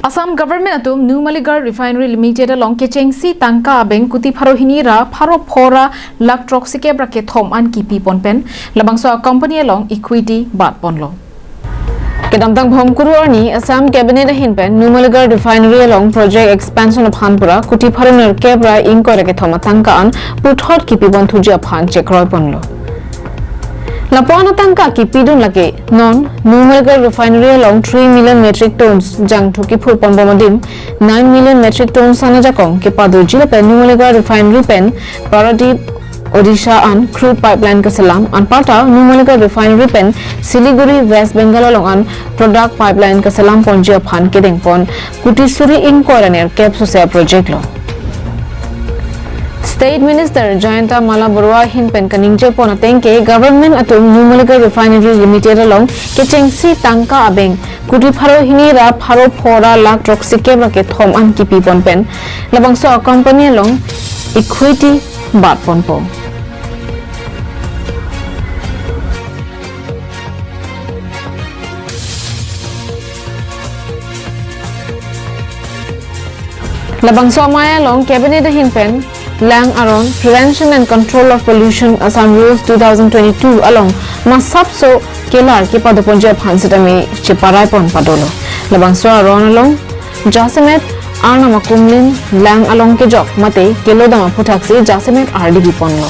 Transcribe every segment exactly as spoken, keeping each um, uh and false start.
Assam Government atum Numaligarh Refinery Limited along kechengsi tangka abeng kuti pharo hini ra pharo pho ra lakh throksi kep ra kethom an kipi pon pen labangso a company along equity bat ponlo. Kedamtang Bhomkuru arni Assam Cabinet ahin pen Numaligarh Refinery along project expansion aphan pura kuti pharo nerkep ra ingkoi ra kethom atangka an puthot kipi pon thuji aphan chekroi ponlo. Lapu-an atangka kipidun lake non Numaligarh Refinery along three million metric tons jangthu kiphur pon bom adim nine million metric tons an ajakong kepadoji lapen Numaligarh Refinery pen Paradip, Odisha an crude pipeline keselam, anparta Numaligarh Refinery pen Siliguri, West Bengal along an product pipeline keselam ponji aphan kedeng pon kuti suri ingkoi ra nerkep sose a project lo. State Minister Jayanta Malla Baruah ahin pen kaningje pon ateng ke government atum Numaligarh Refinery Limited along kechengsi tangka abeng kuti pharo hini ra pharo pho ra lakh throksi kep ra kethom an kipi pon pen labangso a company along equity bat ponpo. Labangso amei along Cabinet ahin pen Lang Aron Prevention and Control of Pollution Assam Rules two thousand twenty-two along masapso kelar kepado ponji aphan sitame cheparai pon padolo. Labangso aron along jasemet arnam akumlin lang along kejok mate kelodam aphuthaksi jasemet ardi ponlo.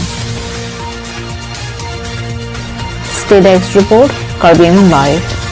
State Desk Report, Karbi Anglong Live.